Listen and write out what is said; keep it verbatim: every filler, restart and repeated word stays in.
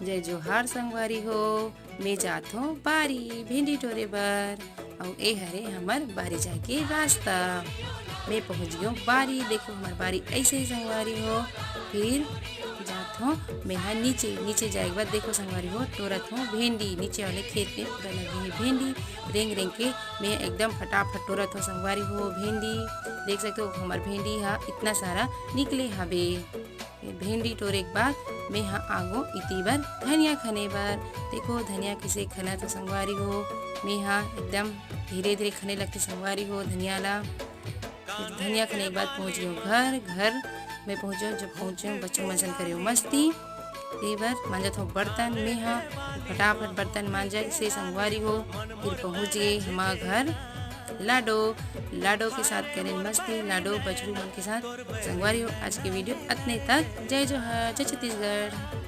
जय जोहार संगवारी हो, मैं जात हों बारी भेंडी टोरे बर। अउ ए हरे हमर बारी जाए के रास्ता। मैं पहुंच गेंव बारी। देखो हमर बारी ऐसे ही संगवारी हो। फिर जात हों मैं हा नीचे। नीचे जाए के बाद देखो संगवारी हो, टोरत हों भेंडी। नीचे वाले खेत में पूरा लगे हे भेंडी। रेंग रेंग के मैं एकदम फटाफट टोरत हों संगवारी हो भेंडी। देख सकते हो हमर भेंडी हा इतना सारा निकले हवे। भेंडी टोरे के बाद मैं हा आगो इती बर धनिया खने बर। देखो धनिया किसे खनत हों संगवारी हो। मैं हा एकदम धीरे धीरे खने लगथे संगवारी हो धनिया ला। धनिया खने के बाद पहुंच गेंव घर। घर मैं पहुंचे, जब पहुंचे बच्चों मन संग करे मस्ती। ए बर मांजत हों बर्तन मैं हा। फटाफट बर्तन मांजे से संगवारी हो, फिर पहुंच गे हमा घर। लाडो, लाडो के साथ करे मस्ती, लाडो बछरू मन के साथ। संगवारी हो, आज के वीडियो अतने तक। जय जोहार, जय छत्तीसगढ़।